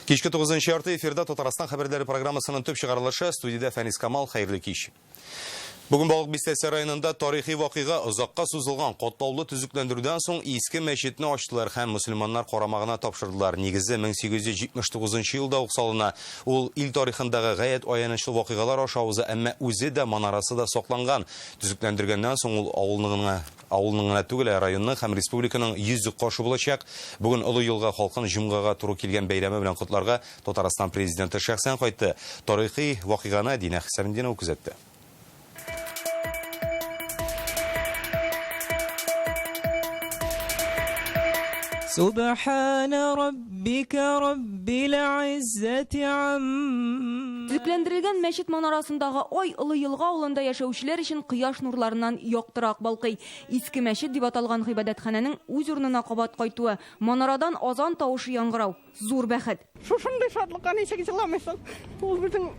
Кичке 9:30 эфирда Татарстан хәбәрләре программасының төп чыгарылышы. Студиядә Фәнис Камал, хәерле кич. Бүген Балык Бистәсе районында тарихи вакыйга озакка сузылган катлаулы төзекләндерүдән соң иске мәчетне ачтылар һәм мөселманнар карамагына тапшырдылар. Нигезе 1879 елда ук салына. Ул ил тарихындагы гаять аянычлы вакыйгалар аша уза, әмма үзе дә, манарасы да сакланган. Төзекләндергәннән соң ул авылның гына авылның гына түгел, ә районның һәм республиканың йөзек кашы булачак. Бүген Олы Елга халкын җомгага туры килгән бәйрәме белән котларга Татарстан Президенты шәхсән кайтты. Тарихи вакыйганы Динә Хисаметдинова күзәтте. Субхана раббика раббил иззати ам. Төзекләндерелгән мәчет манарасындагы ай Олы Елга авылында яшәүчеләр өчен кояш нурларыннан яктырак балкый. Иске мәчет дип аталган гыйбадәтханәнең үз урынына кабат кайтуы, манарадан азан тавышы яңгырау, зур бәхет. Шушындый шатлыкка ничек җыламыйсың? Ул безнең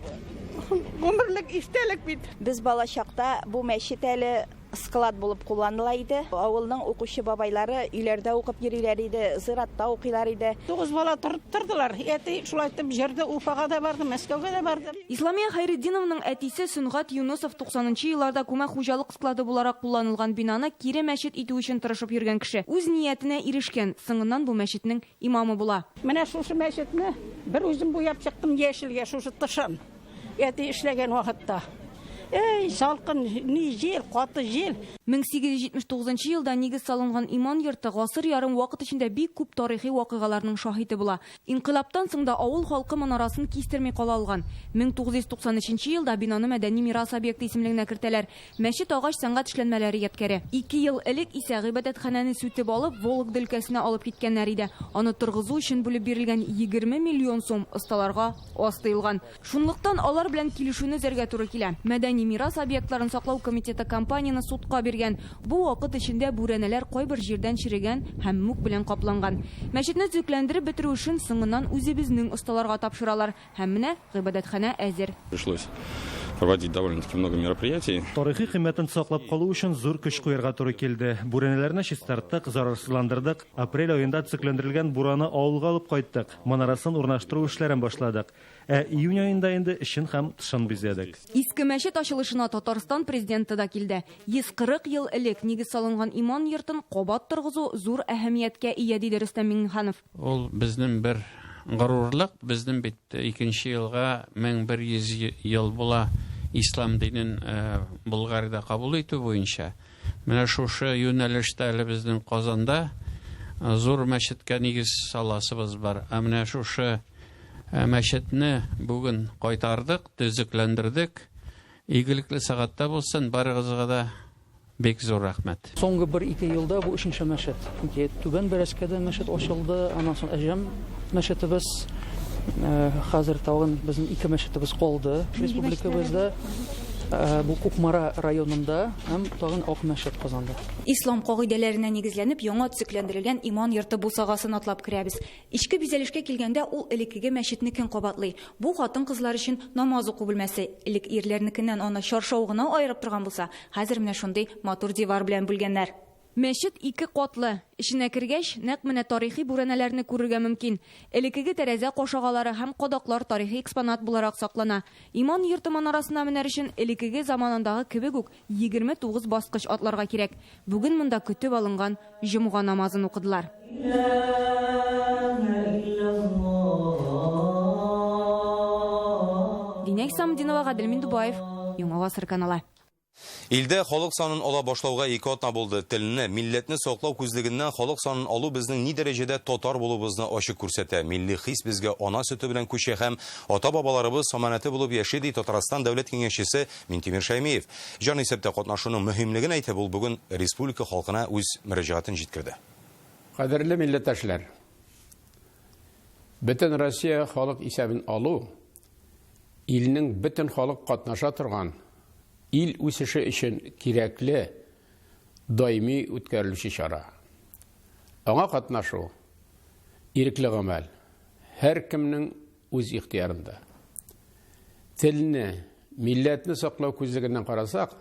гомерлек истәлек бит. Без балачакта бу мәчет әле склад булып кулланыла иде. Авылның укучы бабайлары өйләрдә укып йөриләр иде, зиратта укыйлар иде. Тугыз бала торттырдылар. Әти шулай итеп җырды, Уфага да барды, Мәскәүгә дә барды. Исламия Хәйретдинованың әтисе Сөнгать Юнысов 90 нчы елларда күмәк хуҗалык склады буларак кулланылган бинаны кире мәчет итү өчен тырышып йөргән кеше. Үз ниятенә ирешкән, соңыннан бу мәчетнең имамы була. Менә шушы мәчетне бер үзем буяп чыктым яшелгә, шушы тышын. Әти эшләгән вакытта. Әй, салкын, ни җил, каты җил. 1879 елда нигез салынган иман йорты гасыр ярым вакыт эчендә бик күп тарихи вакыйгаларның шаһиты була. Инкыйлабтан соң да авыл халкы манарасын кистерми кала алган. 1993 елда бинаны мәдәни мирас объекты исемлегенә кертәләр. Мәчет агач сәнгать эшләнмәләре ядкәре. Ике ел элек исә гыйбадәтханәне сүтеп алып, Вологда өлкәсенә алып киткәннәр иде. Аны торгызу өчен бүлеп бирелгән 20 миллион сум осталарга аз тоелган. Шунлыктан алар белән килешүне өзәргә туры килә. Мәдәни мирас объектларын саклау комитеты компанияне судка биргән. Бу вакыт эчендә бүрәнәләр кайбер җирдән черегән һәм мүк белән капланган. Мәчетне төзекләндереп бетерү эшен соңыннан үзебезнең осталарга тапшыралар. Һәм менә гыйбадәтханә әзер. Пришлось проводить довольно-таки много мероприятий. Тарихи кыйммәтен саклап калу өчен зур көч куярга туры килде. Бүрәнәләрне чистарттык, зарарсызландырдык. Апрель аенда төзекләндерелгән бураны авылга алып кайттык, манарасын урнаштыру эшләрен башладык. Ә июнь аенда инде эчен һәм тышын бизәдек. Иске мәчет ачылышына Татарстан Президенты да килде. 140 ел элек нигез салынган иман йортын кабат торгызу зур әһәмияткә ия, диде Рөстәм Миңнеханов. Ул безнең бер горурлык, безнең бит икенче елга 1100 ел була ислам динен Болгариядә кабул итү буенча. Менә шушы юнәлештә әле безнең Казанда зур мәчеткә нигез саласыбыз бар. Ә менә шушы мәчетне бүген кайтардык, төзекләндердек. Игелекле сәгатьтә булсын, барыгызга да Бик зур рәхмәт. Соңгы бер-ике елда бу өченче мәчет. Чөнки Түбән Бәрәскәдә мәчет ачылды, аннан соң Әҗәм мәчетебез. Хәзер тагын безнең ике мәчетебез калды республикабызда. Бу Кукмара районында һәм тагын Ак мәчет Казанда. Ислам кагыйдәләренә нигезләнеп, яңа төзекләндерелгән иман йорты бусагасын атлап керәбез. Эчке бизәлешкә килгәндә, ул элеккеге мәчетнекен кабатлый. Бу хатын-кызлар өчен намаз уку бүлмәсе. Элек ирләрнекеннән аны чаршау гына аерып торган булса, хәзер менә шундый матур дивар белән бүлгәннәр. Мәчет ике катлы. Эченә кергәч, нәкъ менә тарихи бүрәнәләрне күрергә мөмкин. Элеккеге тәрәзә кашагалары һәм кадаклар тарихи экспонат буларак саклана. Иман йорты манарасына менәр өчен элеккеге заманындагы кебек үк 29 баскыч атларга кирәк. Бүген монда көтеп алынган җомга намазын укыдылар. Динә Исламетдинова, Гадел Миндубаев, Яңа Гасыр каналы. Илдә халык санын ала башлауга ике атна булды. Телне, милләтне саклау күзлегеннән халык санын алу безнең ни дәрәҗәдә татар булуыбызны ачык күрсәтә. Милли хис безгә ана сөте белән күчә һәм ата-бабаларыбыз аманәте булып яши, ди Татарстан Дәүләт Киңәшчесе Минтимер Шәймиев. Җанисәптә катнашуның мөһимлеген әйтеп, ул бүген республика халкына үз мөрәҗәгатен җиткерде. Кадерле милләттәшләр! Бөтен Россия халык исәбен алу, илнең бөтен халык катнаша торган, ил үсеше өчен кирәкле, даими үткәрелүче чара. Аңа катнашу, ирекле гамәл, һәркемнең үз ихтыярында. Телне, милләтне саклау күзлегеннән карасак,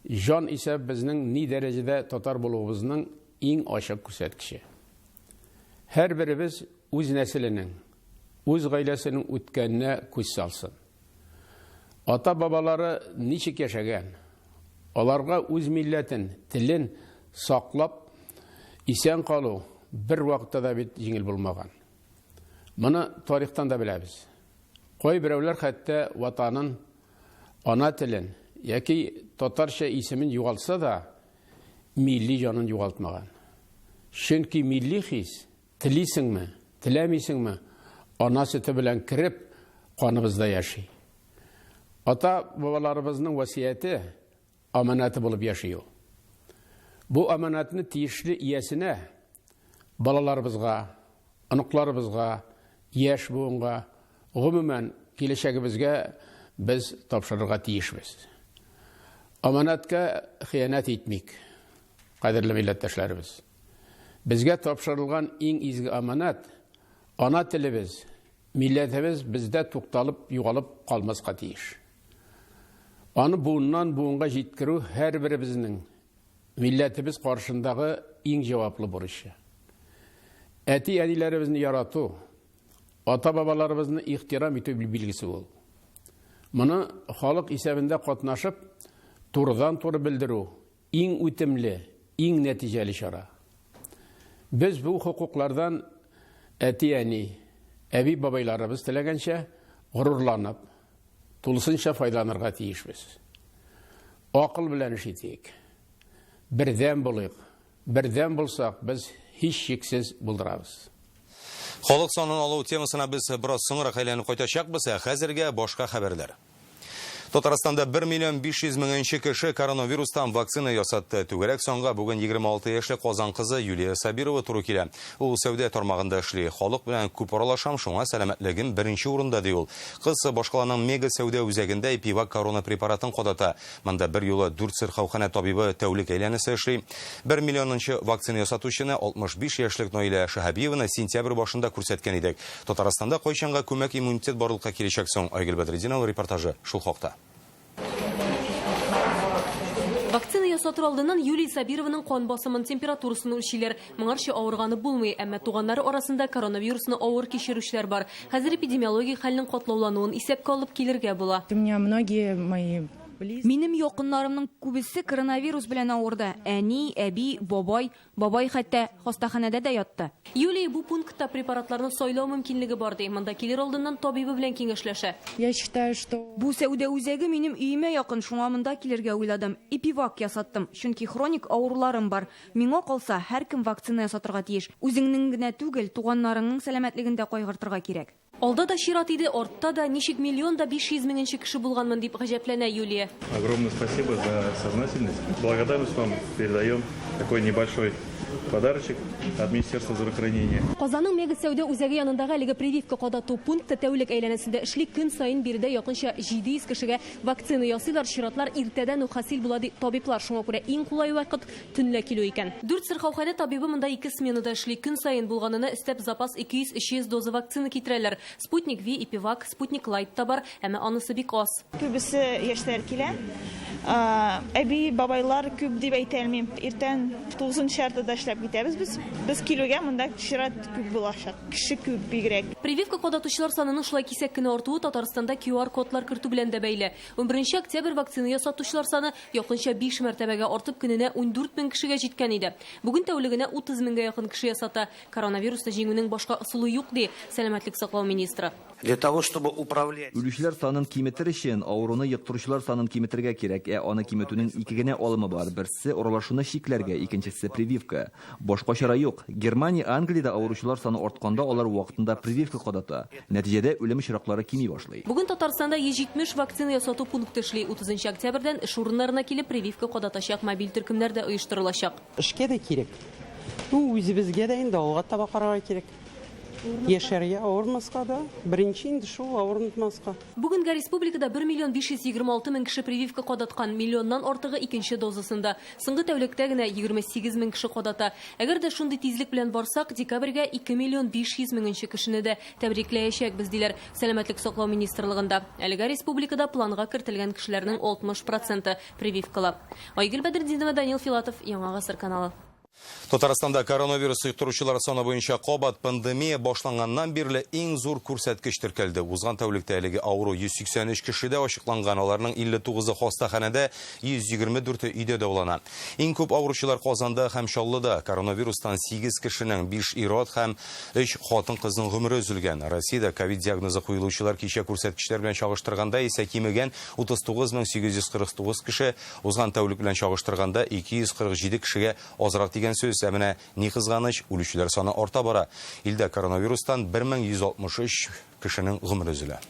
җан исәп безнең ни дәрәҗәдә татар булуыбызның иң ачык күрсәткече. Һәрберебез үз нәселенең, үз гаиләсенең үткәненә күз салсын. Ата-бабалары ничек яшәгән, аларга үз милләтен, телен саклап исән калу бер вакытта да бит җиңел булмаган. Моны тарихтан да беләбез. Кайберәүләр хәтта ватанын, ана телен яки татарча исемен югалтса да, милли җанын югалтмаган. Чөнки милли хис, телисеңме, теләмисеңме, ана сөте белән кереп, каныбызда яши. Ата-бабаларыбызның васыяте, аманаты булып яши ул. Бу аманатны тиешле иясенә, балаларыбызга, оныкларыбызга, яшь буынга, гомумән, киләчәгебезгә без тапшырырга тиешбез. Аманатка хыянәт итмик, кадерле милләттәшләребез. Безгә тапшырылган иң изге аманат, ана телебез, милләтебез бездә тукталып, югалып калмаска тиеш. Аны буыннан буынга җиткерү һәрберебезнең милләтебез каршындагы иң җаваплы бурычы. Әти-әниләребезне ярату, ата-бабаларыбызны ихтирам итү билгесе ул. Моны халык исәбендә катнашып, турыдан-туры белдерү иң үтемле, иң нәтиҗәле чара. Без бу хокуклардан әти-әни, әби-бабайларыбыз теләгәнчә горурланып, тулысынча файдаланырга тиешбез. Акыл белән эш итик. Бердәм булыйк. Бердәм булсак, без һичшиксез булдырабыз. Халык санын алу темасына без бераз соңрак әйләнеп кайтачакбыз, ә хәзергә башка хәбәрләр. Татарстанда 1 миллион 500 меңенче кеше коронавирустан вакцина ясатты. Түгәрәк санга бүген 26 яшьлек Казан кызы Юлия Сабирова туры килә. Ул сәүдә тармагында эшли. Халык белән күп аралашам, шуңа сәламәтлегем беренче урында, ди ул. Кыз башкаланың мега сәүдә үзәгендә Эпивак корона препаратын кадата. Монда бер юлы 4 сырхауханә табибы тәүлек әйләнесе эшли. 1 миллионынчы вакцина ясатучыны 65 яшьлек Наилә Шаһабиеваны сентябрь башында күрсәткән идек. Татарстанда кайчанга күмәк иммунитет барлыкка киләчәк соң? Айгөл Бәдретдинова репортажы шул хакта. Вакцина ясатыр алдыннан Юлия Сабированың кан басымын, температурасын үлчиләр. Моңарчы авырганы булмый, әмма туганнары арасында коронавирусны авыр кичерүчеләр бар. Хәзер эпидемиологик хәлнең катлаулануын исәпкә алып килергә була. У меня многие мои Минем якыннарымның күбесе коронавирус белән авырды. Әни, әби, бабай, бабай хәтта хастаханәдә дә ятты. Юлия бу пунктта препаратларны сайлау мөмкинлеге бар ди. Монда килер алдыннан табибы белән киңәшләшә. Я считаю, что Бу сәүдә үзәге минем өемә якын, шуңа монда килергә уйладым. Эпивак ясаттым, чөнки хроник авыруларым бар. Миңа калса, һәркем вакцина ясатырга тиеш. Үзеңнең генә түгел, туганнарыңның сәламәтлеген дә кайгыртырга кирәк. Алда да чират иде, артта да ничек миллион да 500 меңенче кеше булганмын дип гаҗәпләнә Юлия. Огромное спасибо за сознательность. Благодарность вам передаем такой небольшой подарочек от Министерства здравоохранения. Казанның мега сәүдә үзәге янындагы әлеге прививка кадату пункты тәүлек әйләнәсендә эшли. Көн саен биредә якынча 700 кешегә вакцина ясыйлар. Чиратлар иртәдән үк хасил була ди табиблар. Шуңа күрә иң кулай вакыт төнлә килү икән. 4 сырхауханә табибы монда 2 сменада эшли. Көн саен булганына өстәп запас 200-300 доза вакцина китерәләр. Спутник Ви, Эпивак, Спутник Лайт та бар, әмма анысы бик аз. Күбесе яшьләр килә. Әби, бабайлар күп дип әйтә алмыйм. Иртән 9:30-да эшләп китәбез без. Без килүгә монда чират күп булачак. Кеше күп бигрәк. Прививка кадатучылар санының шулай кисәк кенә артуы Татарстанда QR кодлар кертү белән дә бәйле. 11 октябрь вакцина ясатучылар саны якынча 5 мәртәбәгә артып көненә 14 мең кешегә җиткән иде. Бүген тәүлегенә 30 меңгә якын кеше ясата. Коронавирусны җиңүнең башка ысулы юк ди сәламәтлек саклау министры. Для того, чтобы управлять. Үлүчеләр санын киметер өчен авыруны йоктыручылар санын киметергә кирәк. Ә аны киметүнең ике генә алымы бар. Берсе аралашуны чикләргә, икенчесе прививка. Башка чара юк. Германия, Англиядә авыручылар саны артканда алар вакытында прививка кадата. Нәтиҗәдә үлем очраклары кими башлый. Бүген Татарстанда 170 вакцина ясату пункты эшли. 30 октябрьдән эш урыннарына килеп прививка кадатачак мобиль төркемнәр дә оештырылачак. Эшкә дә кирәк. Ну, үзебезгә дә инде алга таба карарга кирәк. Яшәргә авырмаска да, беренче инде шул авырмаска. Бүгенгә республикада 1 миллион 526 мең кеше прививка кадаткан, миллионнан артыгы икенче дозасында. Соңгы тәүлектә генә 28 мең кеше кадата. Әгәр дә шундый тизлек белән барсак, декабрьгә 2 миллион 500 меңенче кешене дә тәбрикләячәкбез, диләр Сәламәтлек саклау министрлыгында. Әлегә республикада планга кертелгән кешеләрнең 60% прививкалы. Айгөл Бәдретдинова, Данил Филатов, Яңа Гасыр каналы. Татарстанда коронавирус йоктыручылар саны буенча кабат пандемия башланганнан бирле иң зур күрсәткеч теркәлде. Узган тәүлектә әлеге авыру 183 кешедә ачыкланган, аларның 59-ы хастаханәдә, 124-е өйдә дәвалана. Иң күп авыручылар Казанда һәм Чаллыда. Коронавирустан 8 кешенең, 5 ир-ат һәм 3 хатын-кызның гомере өзелгән. Россиядә ковид диагнозы куелучылар кичә күрсәткечләр белән чагыштырганда исә кимегән 39849 кеше, узган тәүлек белән чагыштырганда 247 кешегә азрак дигән сүз. Ә менә ни кызганыч, үлүчеләр саны арта бара. Илдә коронавирустан 1163 кешенең гомере өзелә.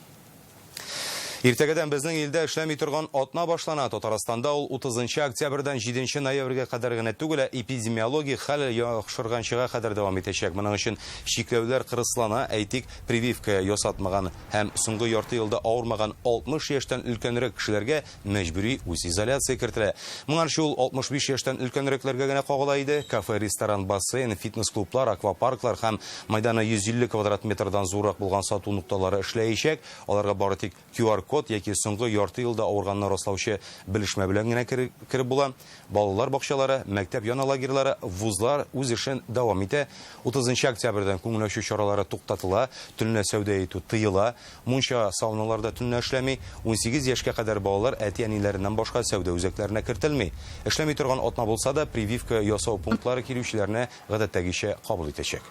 Иртәгәдән безнең илдә эшләми торган атна башлана. Татарстанда ул 30 октябрьдән 7 ноябрьгә кадәр генә түгел, ә эпидемиологик хәл яхшырганчыга кадәр дәвам итәчәк. Моның өчен чикләүләр кырыслана. Әйтик, прививка ясатмаган һәм соңгы ярты елда авырмаган 60 яшьтән өлкәнрәк кешеләргә мәҗбүри үзизоляция кертелә. Моңарчы ул 65 яшьтән өлкәнрәкләргә генә кагыла иде. Кафе, ресторан, бассейн, фитнес-клублар, аквапарклар һәм майданы 150 квадрат метрдан зуррак булган сату нокталары эшләячәк. Аларга бары тик QR-код яки соңгы ярты елда авырганны раслаучы белешмә белән генә кереп була. Балалар бакчалары, мәктәп яны лагерьлары, вузлар үз эшен дәвам итә. 30 октябрьдән күңел ачу чаралары туктатыла, төнлә сәүдә итү тыела, мунча, сауналарда төнлә эшләми. 18 яшькә кадәр балалар әти-әниләреннән башка сәүдә үзәкләренә кертелми. Эшләми торган атна булса да, прививка ясау пунктлары килүчеләрне гадәттәгечә кабул итәчәк.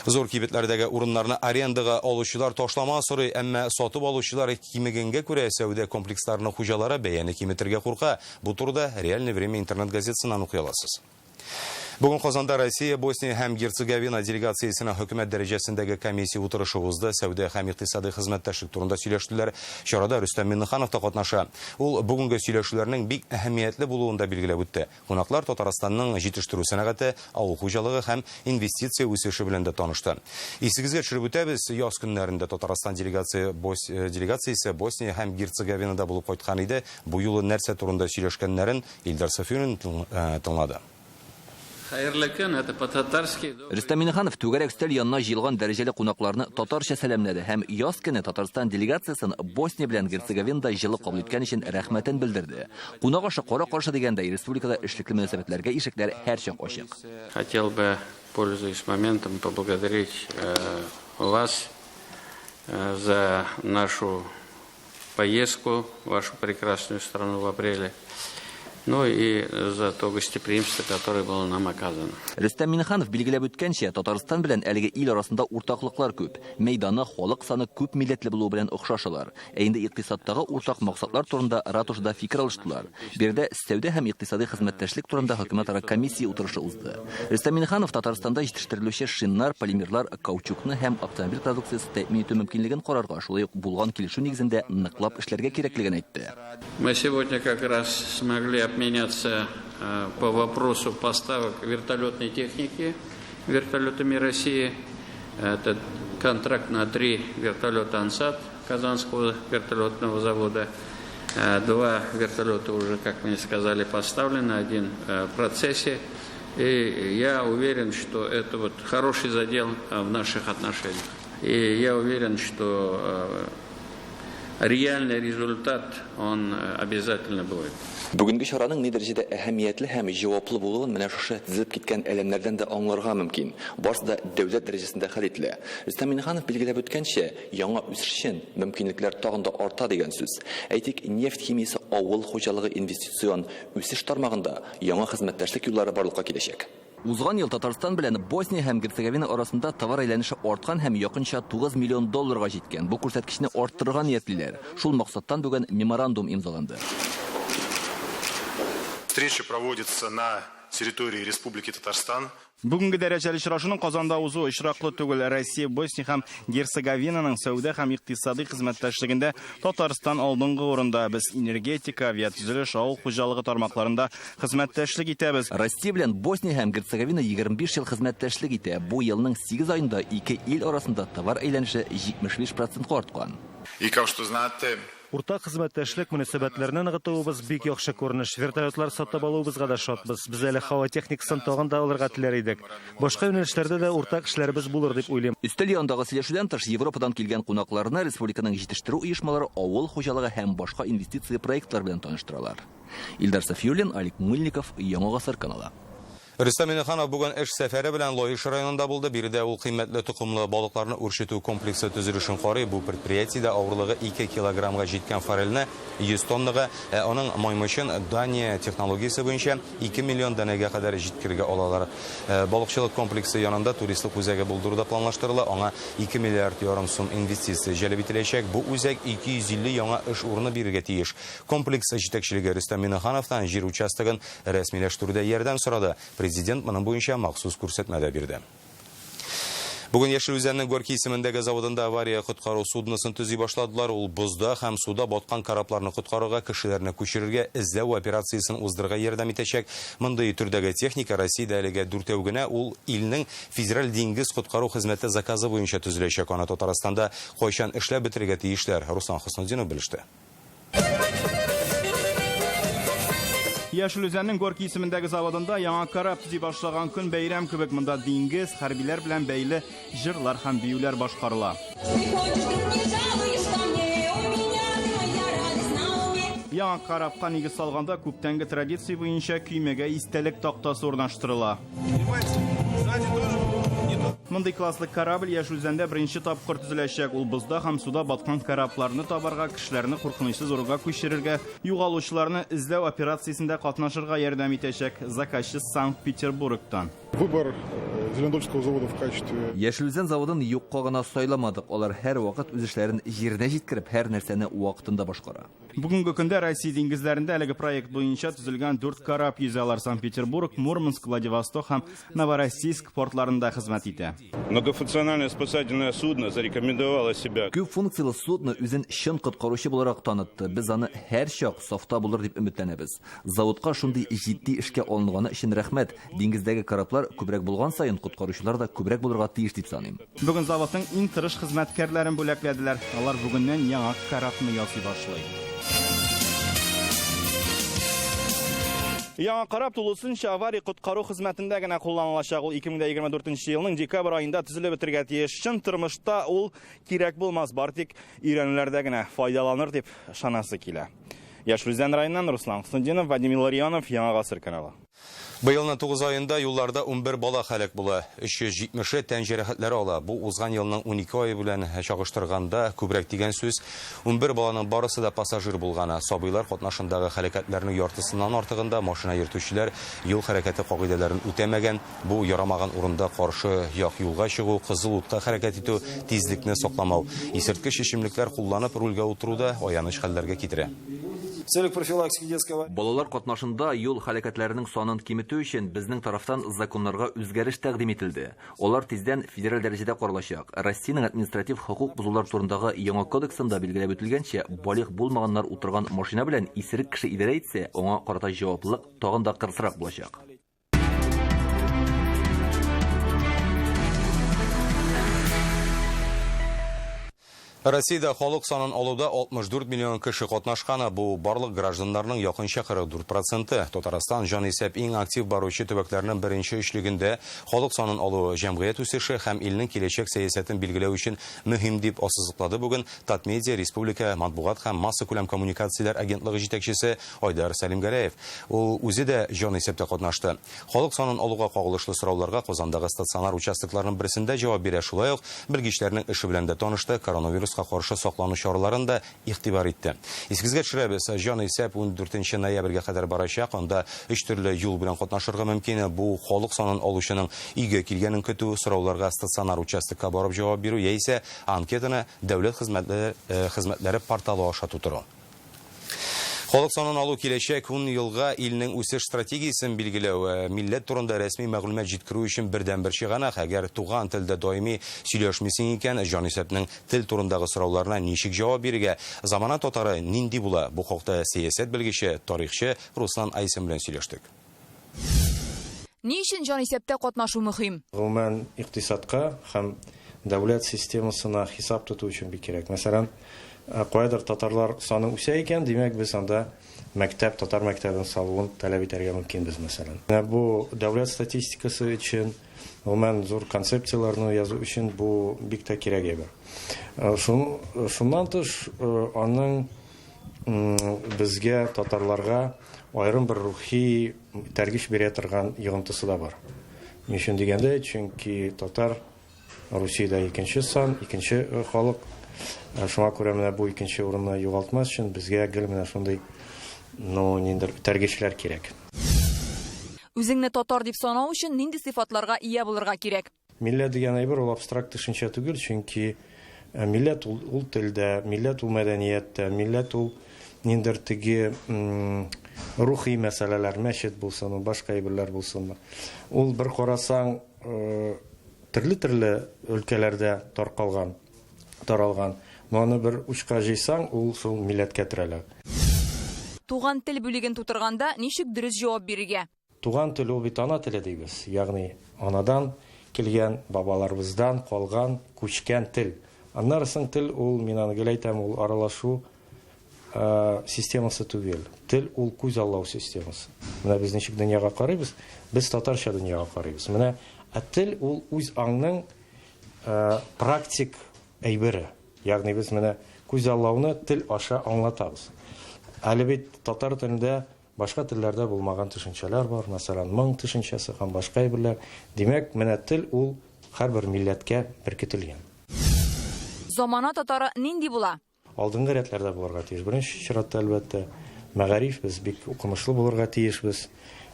Зур кибетләрдәге урыннарны арендага алучылар ташлама сорый, әмма сатып алучылар кимегәнгә күрә сәүдә комплексларының хуҗалары бәяне киметергә курка. Бу турыда Реальное время интернет-газетасыннан укый аласыз. Бүген Казанда Россия, Босния һәм Герцеговина делегациясенең хөкүмәт дәрәҗәсендәге комиссия утырышы узды. Сәүдә һәм икътисади хезмәттәшлек турында сөйләштеләр. Чарада Рөстәм Миңнеханов та катнаша. Ул бүгенге сөйләшүләрнең бик әһәмиятле булуын да билгеләп үтте. Кунаклар Татарстанның җитештерү сәнәгате, авыл хуҗалыгы һәм инвестиция үсеше белән дә танышты. Исегезгә төшереп үтәбез, яз көннәрендә Татарстан делегациясе Босния һәм Герцеговинада булып кайткан иде. Бу юлы нәрсә турында сөйләшкәннәрен Илдар Сафиуллин тыңлады. Хәерле көн, это по-татарски. Рөстәм Миңнеханов түгәрәк өстәл янына җыелган дәрәҗәле кунакларны татарча сәламләде һәм яз көне Татарстан делегациясен Босния белән Герцеговинада җылы кабул иткән өчен рәхмәтен белдерде. Кунак ашы кара каршы дигәндәй, республикада эшлекле мөнәсәбәтләргә ишекләр һәрчак ачык. Хотел бы, пользуясь моментом, поблагодарить вас за нашу поездку в вашу прекрасную страну в апреле. Ну и за то гостеприимство, которое было нам оказано. Рөстәм Миңнеханов билгеләп үткәнчә, Татарстан белән әлеге ил арасында уртаклыклар күп. Мәйданы, халык саны күп милләтле булуы белән охшашалар. Ә инде икътисадтагы уртак максатлар турында ратушада фикер алыштылар. Биредә сәүдә һәм икътисади хезмәттәшлек турында хөкүмәтара комиссия утырышы узды. Рөстәм Миңнеханов Татарстанда җитештерелүче шиннар, полимерлар, каучукны һәм автомобиль продукциясе тәэмин итү мөмкинлеген карарга, шулай ук булган килешү нигезендә ныклап эшләргә кирәклеген әйтте. Мы сегодня как раз смогли обменяться по вопросу поставок вертолетной техники вертолетами России. Это контракт на 3 вертолета «Ансат» Казанского вертолетного завода. 2 вертолета уже, как мне сказали, поставлены, 1 в процессе. И я уверен, что это вот хороший задел в наших отношениях. И я уверен, что реальный результат, он обязательно будет. Бүгенге чараның ни дәрәҗәдә әһәмиятле һәм җаваплы булуын менә шушы тезелеп киткән әләмнәрдән дә аңларга мөмкин. Барысы да дәүләт дәрәҗәсендә хәл ителә. Рөстәм Миңнеханов билгеләп үткәнчә, яңа үсеш өчен мөмкинлекләр тагын да арта дигән сүз. Әйтик, нефть химиясе, авыл хуҗалыгы, инвестицион үсеш тармагында яңа хезмәттәшлек юллары барлыкка киләчәк. Узган ел Татарстан белән Босния һәм Герцеговина арасында товар әйләнеше арткан һәм якынча 9 миллион долларга җиткән. Бу күрсәткечне арттырырга ниятлиләр. Шул максаттан бүген меморандум имзаланды. Встреча проводится на территории Республики Татарстан. Бүгенге дәрәҗәле очрашуның Казанда узуы очраклы түгел. Россия, Босния һәм Герцеговинаның сәүдә һәм икътисади хезмәттәшлегендә Татарстан алдынгы урында. Без энергетика, авиатөзелеш, авыл хуҗалыгы тармакларында хезмәттәшлек итәбез. Россия белән Босния һәм Герцеговина 25 ел хезмәттәшлек итә. Бу елның 8 аенда ике ил арасында товар әйләнеше 75%-ка арткан. И как что знаете, Уртак хезмәттәшлек мөнәсәбәтләрне ныгытуыбыз бик яхшы күренеш. Вертолетлар сатып алуыбызга да шатбыз. Без әле һава техникасын тагын да алырга теләр идек. Башка юнәлешләрдә дә уртак эшләребез булыр дип уйлыйм. Өстәл янындагы сөйләшүдән тыш Европадан килгән кунакларны республиканың җитештерү оешмалары, авыл хуҗалыгы һәм башка инвестиция проектлары белән таныштыралар. Илдар Сафиуллин, Алик Мыльников, Яңа Гасыр каналы. Рөстәм Миңнеханов бүген эш сәфәре белән Лаеш районында булды. Биредә ул кыйммәтле токымлы балыкларны үрчетү комплексы төзелешен карый. Бу предприятиедә авырлыгы 2 килограммга җиткән форельне 100 тоннага, ә аның маймычын Дания технологиясе буенча 2 миллион данәгә кадәр җиткерергә алалар. Балыкчылык комплексы янында туристлык үзәге булдыру да планлаштырыла. Аңа 2 миллиард ярым сум инвестиция җәлеп ителәчәк. Бу үзәк 250 яңа эш урыны бирергә тиеш. Комплекс җитәкчелеге Рөстәм Миңнехановтан җир участогын рәсмиләштерүдә ярдәм сорады. Президент моның буенча махсус күрсәтмә дә бирде. Бүген Яшел Үзәннең Горький исемендәге заводында авария коткару судносын төзи башладылар. Ул бозда һәм суда баткан корабларны коткарырга, кешеләрне күчерергә, эзләү операциясен уздырырга ярдәм итәчәк. Мондый төрдәге техника Россиядә әлегә дүртәү генә. Ул илнең Федераль диңгез коткару хезмәте заказы буенча төзеләчәк. Аны Татарстанда кайчан эшләп бетерергә тиешләр? Руслан Хөснетдинов белеште. Яшел Үзәннең Горький исемендәге заводында яңа кораб төзи башлаган көн бәйрәм кебек. Монда диңгез, хәрбиләр белән бәйле җырлар һәм биюләр башкарыла. Яңа корабка нигез салганда күптәнге традиция буенча көймәгә истәлек тактасы урнаштырыла. Мондый класслы корабль Яшел Үзәндә беренче тапкыр төзеләчәк. Ул бозда һәм суда баткан корабларны табарга, кешеләрне куркынычсыз урынга күчерергә, югалучыларны эзләү операциясендә катнашырга ярдәм итәчәк. Заказчы Санкт-Петербургтан. Выбор Зеленодольского завода в качестве Яшел Үзән заводын юкка гына сайламадык. Алар һәрвакыт үз эшләрен җиренә җиткереп, һәр нәрсәне вакытында башкара. Бүгенге көндә Россия диңгезләрендә әлеге проект буенча төзелгән 4 кораб йөзә. Алар Санкт-Петербург, Мурманск, Владивосток һәм Новороссийск портларында хезмәт итә. Многофункциональное спасательное судно зарекомендовало себя. Күп функцияле судно үзен чын коткаручы буларак танытты. Без аны һәрчак сафта булыр дип өметләнәбез. Заводка шундый җитди эшкә алынганы өчен рәхмәт. Диңгездәге кораблар күбрәк булган саен коткаручылар да күбрәк булырга тиеш дип саныйм. Бүген заводның иң тырыш хезмәткәрләрен бүләкләделәр. Алар бүгеннән яңа корабны ясый башлый. Яңа кораб тулысынча авария коткару хезмәтендә генә кулланылачак. Ул 2024 елның декабрь аенда төзелеп бетергә тиеш. Чын тормышта ул кирәк булмас, бар тик өйрәнүләрдә генә файдаланыр дип ышанасы килә. Яшел Үзән районыннан Руслан Хөснетдинов, Вадим Илларионов, Яңа Гасыр каналы. Быелның 9 аенда юлларда 11 бала һәлак була. 370-е тән җәрәхәтләре ала. Бу узган елның 12 ае белән чагыштырганда күбрәк дигән сүз. 11 баланың барысы да пассажир булган. Сабыйлар катнашындагы һәлакәтләрнең яртысыннан артыгында машина йөртүчеләр юл хәрәкәте кагыйдәләрен үтәмәгән. Бу ярамаган урында каршы як юлга чыгу, кызыл утка хәрәкәт итү, тизлекне сакламау. Исерткеч эчемлекләр кулланып рульгә утыру да аяныч хәлләргә китерә. В целях профилактики детского Балалар катнашында юл һәлакәтләренең санын киметү өчен безнең тарафтан законнарга үзгәреш тәкъдим ителде. Алар тиздән федераль дәрәҗәдә каралачак. Россиянең административ хокук бозулар турындагы яңа кодексында билгеләп үтелгәнчә, балигъ булмаганнар утырган машина белән исерек кеше идарә итсә, аңа карата җаваплылык тагын да кырысрак булачак. Россиядә халык санын алуда 64 миллион кеше катнашкан. Бу барлык гражданнарның якынча 44%. Татарстан җанисәп иң актив баручы төбәкләрнең беренче өчлегендә. Халык санын алу җәмгыять үсеше һәм илнең киләчәк сәясәтен билгеләү өчен мөһим дип ассызыклады бүген Татмедиа республика матбугат һәм массакүләм коммуникацияләр агентлыгы җитәкчесе Айдар Сәлимгәрәев. Ул үзе дә җанисәптә катнашты. Халык санын алуга кагылышлы сорауларга Казандагы стационар участокларның берсендә җавап бирә. Шулай ук белгечләрнең эше белән дә танышты, коронавируска каршы саклану чараларын да игътибар итте. Исегезгә төшерәбез, җанисәп 14 ноябрьгә кадәр барачак. Анда өч төрле юл белән катнашырга мөмкин. Бу халык санын алучының өйгә килгәнен көтү, сорауларга стационар участокка барып җавап бирү яисә анкетаны дәүләт хезмәтләре порталы аша тутыру. Халык санын алу киләчәк 10 елга илнең үсеш стратегиясен билгеләү, милләт турында рәсми мәгълүмат җиткерү өчен бердәнбер чыганак. Әгәр туган телдә даими сөйләшмисең икән, җанисәпнең тел турындагы сорауларына ничек җавап бирергә, замана татары нинди була? Бу хакта сәясәт белгече, тарихчы Руслан Айсин белән сөйләштек. Ни өчен җанисәптә катнашу мөһим? Гомумән, икътисадка һәм дәүләт системасына хисап тоту өчен бик кирәк. Мәсәлән, каядыр татарлар саны үсә икән, димәк, без анда мәктәп, татар мәктәбен салуын таләп итәргә мөмкинбез, мәсәлән. Менә бу дәүләт статистикасы өчен, гомумән, зур концепцияләрне язу өчен бу бик тә кирәк әйбер. Шуннан тыш, аның безгә, татарларга аерым бер рухи этәргеч бирә торган йогынтысы да бар. Ни өчен дигәндә, чөнки татар Русиядә икенче сан, икенче халык. Шуңа күрә менә бу икенче урынны югалтмас өчен безгә гел менә шундый, ну, ниндидер этәргечләр кирәк. Үзеңне татар дип санау өчен нинди сыйфатларга ия булырга кирәк? Милләт дигән әйбер ул абстракт төшенчә түгел, чөнки милләт ул, ул тел дә, милләт ул мәдәният тә, милләт ул ниндидер теге рухи мәсьәләләр, мәчет булсынмы, башка әйберләр булсынмы. Ул бер карасаң, төрле-төрле өлкәләрдә таркалган, таралган. Но аны бер учка җыйсаң, ул шул милләткә терәлә. Туган тел бүлеген тутырганда ничек дөрес җавап бирергә? Туган тел ул бит ана теле дибез, ягъни анадан килгән, бабаларыбыздан калган, күчкән тел. Аннары соң тел ул, мин аны гел әйтәм, ул аралашу системасы түгел. Тел ул күз аллау системасы. Менә без ничек дөньяга карыйбыз, без татарча дөньяга карыйбыз. Менә ә тел ул үз аңның практик әйбере. Ягъни без менә күз аллауны тел аша аңлатабыз. Әле бит татар телендә Башка телләрдә булмаган төшенчәләр бар, мәсәлән, моң төшенчәсе һәм башка әйберләр. Димәк, менә тел ул һәрбер милләткә беркетелгән. Замана татары нинди була? Алдынгы рәтләрдә булырга тиеш. Беренче чиратта, әлбәттә, мәгариф, без бик укымышлы булырга тиешбез.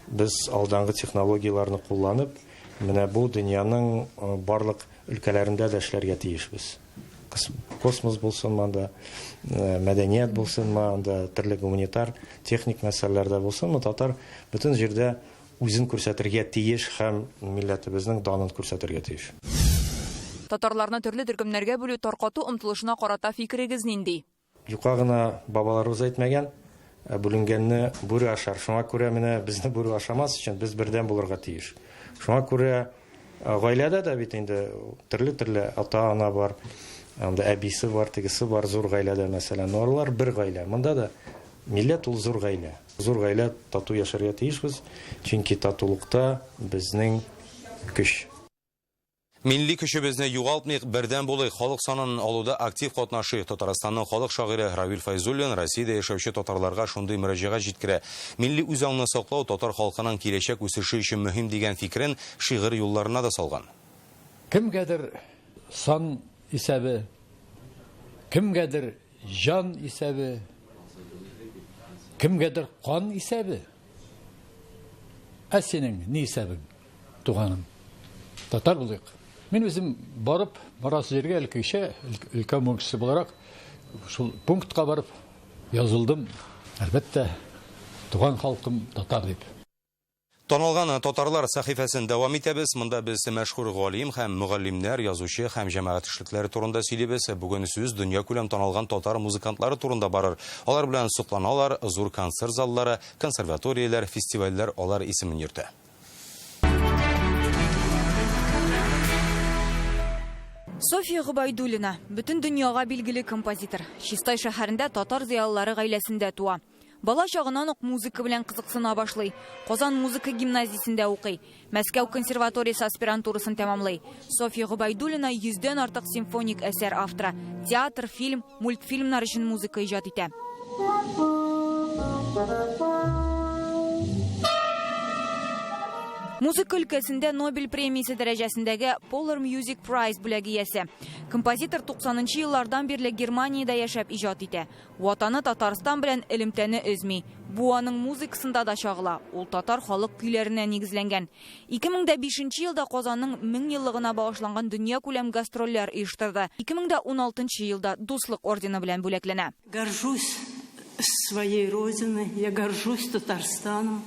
Без алдангы технологияләрне кулланып, менә бу дөньяның барлык өлкәләрендә дә эшләргә тиешбез. Космос булсынмы анда, мәдәният булсынмы анда, төрле гуманитар, техник мәсьәләләрдә булсынмы, татар бөтен җирдә үзен күрсәтергә тиеш һәм милләтебезнең данын күрсәтергә тиеш. Татарларны төрле төркемнәргә бүлү, таркату омтылышына карата фикерегез нинди? Юка гына бабаларыбыз әйтмәгән, бүленгәнне бүре ашар. Шуңа күрә менә безне бүре ашамас өчен без бердәм булырга тиеш. Шуңа күрә гаиләдә дә бит инде төрле-төрле ата-ана бар, анда әбисе бар, тегесе бар, зур гаиләдә мәсәлән. Но алар бер гаилә. Монда да милләт ул зур гаилә. Зур гаилә тату яшәргә тиешбез, чөнки татулыкта безнең көч. Милли көчебезне югалтмыйк, бердәм булыйк, халык санын алуда актив катнашыйк. Татарстанның халык шагыйре Равил Фәйзуллин Россиядә яшәүче татарларга шундый мөрәҗәгать җиткерә. Милли үзаңны саклау татар халкының киләчәк үсеше өчен мөһим дигән фикерен шигырь юлларына да салган. Кемгәдер сан исәбе, кемгәдер җан исәбе, кемгәдер кан исәбе. Ә синең ни исәбең? Туганым, татар булыйк. Мин үзем барып, барасы җиргә элеккечә, өлкән буын кешесе буларак, шул пунктка барып язылдым. Әлбәттә, туган халкым татар дип. Танылган татарлар сәхифәсен дәвам итәбез. Монда без мәшһүр галим һәм мөгаллимнәр, язучы һәм җәмәгать эшлекләре турында сөйлибез. Бүген сүз дөньякүләм танылган татар музыкантлары турында барыр. Алар белән сокланалар, зур концерт заллары, консерваторияләр, фестивальләр алар исемен йөртә. Софья Гобәйдуллина, бөтен дөньяга билгеле композитор. Чистай шәһәрендә татар зыялылары гаиләсендә туа. Бала чагыннан ук музыка белән кызыксына башлый. Казан музыка гимназиясендә укый. Мәскәү консерваториясе аспирантурасын тәмамлый. Софья Гобәйдуллина йөздән артык симфоник әсәр авторы. Театр, фильм, мультфильмнар өчен музыка иҗат итә. Музыка өлкәсендә Нобель премиясе дәрәҗәсендәге Polar Music Prize бүләге иясе. Композитор 90 еллардан бирле Германиядә яшәп иҗат итә. Ватаны Татарстан белән элемтәне өзми. Бу аның музыкасында да чагыла. Ул татар халык көйләренә нигезләнгән. 2005 елда Казанның 1000 еллыгына багышланган дөньякүләм гастрольләр оештырды. 2016 елда Дуслык ордены белән бүләкләнә. Горжусь своей родиной, я горжусь Татарстаном,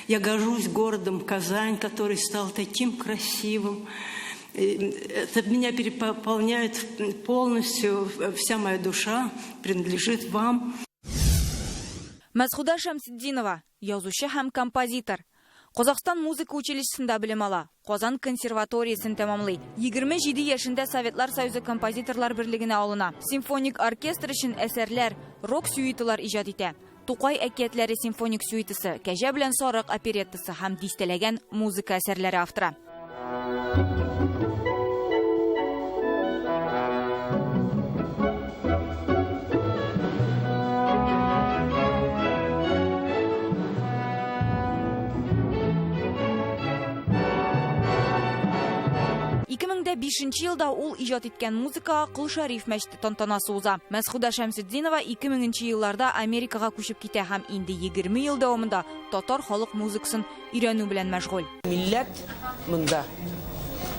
я горжусь городом Казань, который стал таким красивым. Это меня переполняет полностью, вся моя душа принадлежит вам. Мәсхүдә Шәмсетдинова, язучы һәм композитор. Казахстан музыка училищесында белем ала, Казан консерваториясен тәмамлый. 27 яшендә Советлар Союзы композиторлар берлегенә алына. Симфоник оркестр өчен әсәрләр, рок-сюиталар иҗат итә. Тукай әкиятләре симфоник сюитасы, Кәҗә белән сарык опереттасы һәм дистәләгән музыка әсәрләре авторы. 2005 елда ул иҗат иткән музыкага Кол Шәриф мәчете тантанасы уза. Мәсхүдә Шәмсетдинова 2000 елларда Америкага күчеп китә һәм инде 20 ел дәвамында татар халык музыкасын өйрәнү белән мәшгуль. Милләт монда.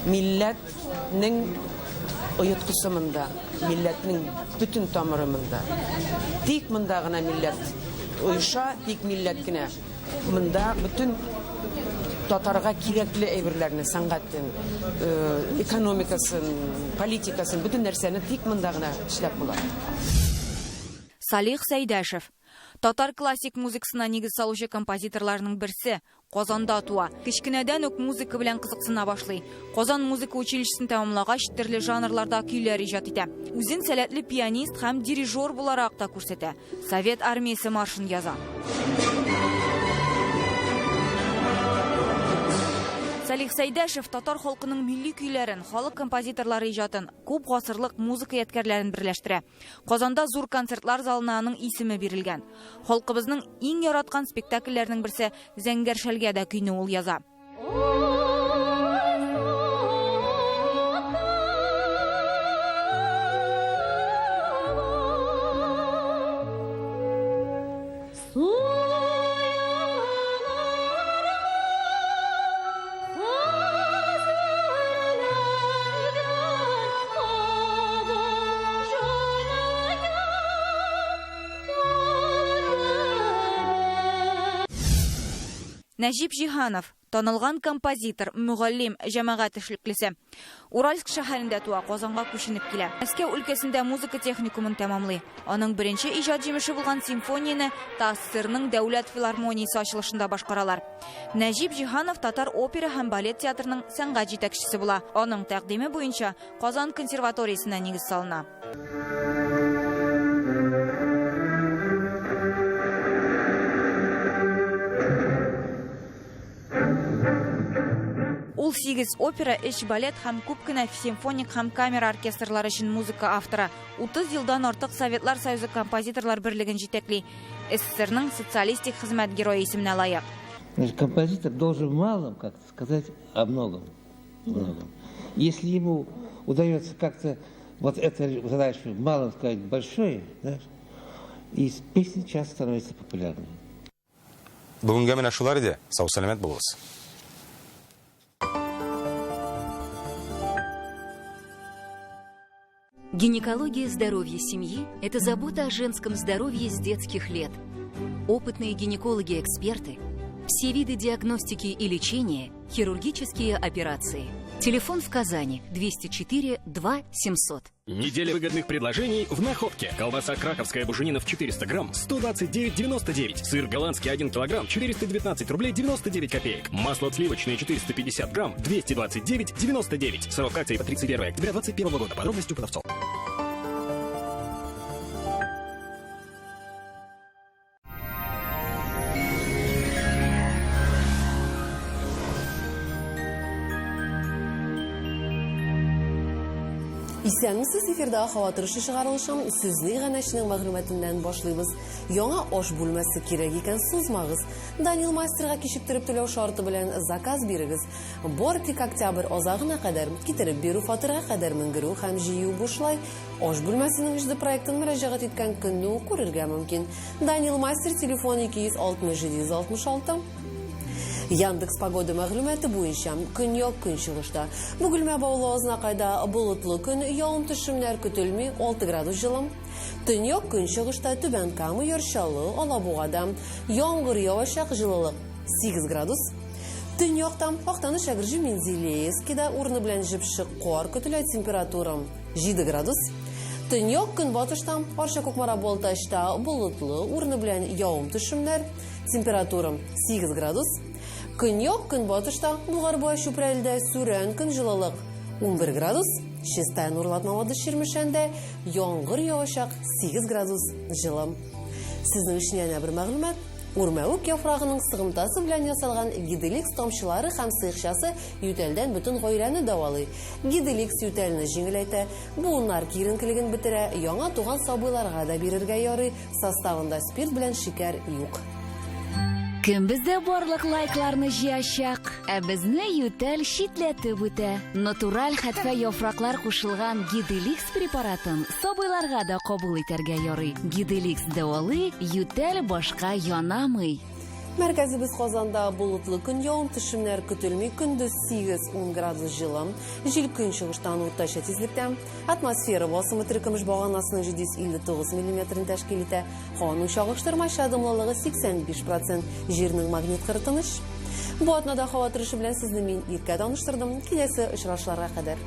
Милләтнең оеткысы монда. Милләтнең бөтен тамыры монда. Тик монда гына милләт оеша, тик милләт кенә. Монда бөтен татарга кирәкле әйберләрне, сәнгатен, экономикасын, политикасын, бөтен нәрсәне тик монда гына эшләп була. Салих Сәйдәшев. Татар классик музыкасына нигез салучы композиторларның берсе. Казанда туа. Кечкенәдән үк музыка белән кызыксына башлый. Казан музыка училищесын тәмамлагач, төрле жанрларда көйләр иҗат итә. Үзен сәләтле пианист һәм дирижер буларак та күрсәтә. Совет армиясе маршын яза. Салих Сәйдәшев татар халкының милли көйләрен, халык композиторлары иҗатын, күп гасырлык музыка ядкәрләрен берләштерә. Казанда зур концертлар залына аның исеме бирелгән. Халкыбызның иң яраткан спектакльләренең берсе Зәңгәр шәлгә дә көйне ул яза. Нәҗип Җиһанов танылган композитор, мөгаллим, җәмәгать эшлеклесе. Уральск шәһәрендә туа, Казанга күченеп килә. Мәскәү өлкәсендә музыка техникумын тәмамлый. Аның беренче иҗат җимеше булган симфонияне ТАССРның дәүләт филармониясе ачылышында башкаралар. Нәҗип Җиһанов татар опера һәм балет театрының сәнгать җитәкчесе була. Аның тәкъдиме буенча Казан консерваториясенә нигез салына. Ул 8 опера, 3 балет һәм күп кенә симфоник һәм камера оркестрлары өчен музыка авторы. 30 елдан артык Советлар Союзы композиторлар берлеген җитәкли. СССРның социалистик хезмәт герое исеменә лаек. Значит, композитор должен в малом как-то сказать о многом. Многом. Если ему удается как-то вот эту задачу в малом сказать большое, да, и песня часто становится популярной. Бүгенгә менә шулар иде. Сау сәламәт булыгыз. Гинекология здоровья семьи – это забота о женском здоровье с детских лет. Опытные гинекологи-эксперты, все виды диагностики и лечения, хирургические операции. Телефон в Казани 204 2 700. Неделя выгодных предложений в Находке. Колбаса краковская буженина в 400 грамм 129,99. Сыр голландский 1 килограмм 419 рублей 99 копеек. Масло сливочное 450 грамм 229,99. Срок акции по 31 октября 2021 года. Подробности у продавцов. Исәнмесез, эфирдә һава торышы чыгарылышын сүзле иганәченең мәгълүматыннан башлыйбыз. Яңа аш бүлмәсе кирәк икән, сузмагыз. Данил мастерга кичектереп түләү шарты белән заказ бирегез. Бар тик октябрь азагына кадәр китереп бирү фатирга кадәр менгерү һәм җыю бушлай. Аш бүлмәсенең HD проектын мөрәҗәгать иткән көнне үк күрергә мөмкин. Данил мастер телефон 260 766. Яндекс погода мәгълүматы буенча көньяк көнчыгышта Бөгелмә Баулы Азнакайда болытлы көн, явым төшемнәр көтелми, 6 градус җылы. Төньяк көнчыгышта Түбән Кама, Яр Чаллы, Алабугада яңгыр явачак, җылылык 8 градус. Төньякта Актаныш, Әгерҗе, Мензелеевскида урыны белән җепшек кар көтелә, температура 7 градус. Төньяк көнбатышта Арча, Кукмара, Балтачта болытлы, урыны белән явым төшемнәр, температура 8 градус. Көньяк көнбатышта Болгар буа Чүпрәледә сүрән көн, җылылык 11 градус. Чистай, Нурлат, Мамадыш, Чирмешәндә яңгыр явачак, 8 градус җылы. Сезнең өчен янә бер мәгълүмат. Үрмәүек яфрагының сыгымтасы белән ясалган Гиделикс тамчылары һәм сыекчасы ютәлдән бөтен гаиләне дәвалый. Гиделикс ютәлне җиңеләйтә, буыннар киеренкелеген бетерә, яңа туган сабыйларга да бирергә ярый, составында спирт белән шикәр юк. Кем бездә барлык лайкларны җыячак? Ә безне ютәл читләтеп үтә. Натураль хәтфә яфраклар кушылган Гиделикс препаратын сабыйларга да кабул итәргә ярый. Гиделикс дәвалый, ютәл башка янамый. Мәркәзебез Казанда болытлы көн, явым-төшемнәр көтелми, көндез 8-10 градус җылы, җил көнчыгыштан уртача тизлектә. Атмосфера басымы теркемеш баганасының 759 миллиметрын тәшкил итә. Һаваның чагыштырмача дымлылыгы 85 процент, җирнең магнит кыры тыныч. Бу атнада һава торышы белән сезне мин Иркә таныштырдым. Киләсе очрашларга кадәр.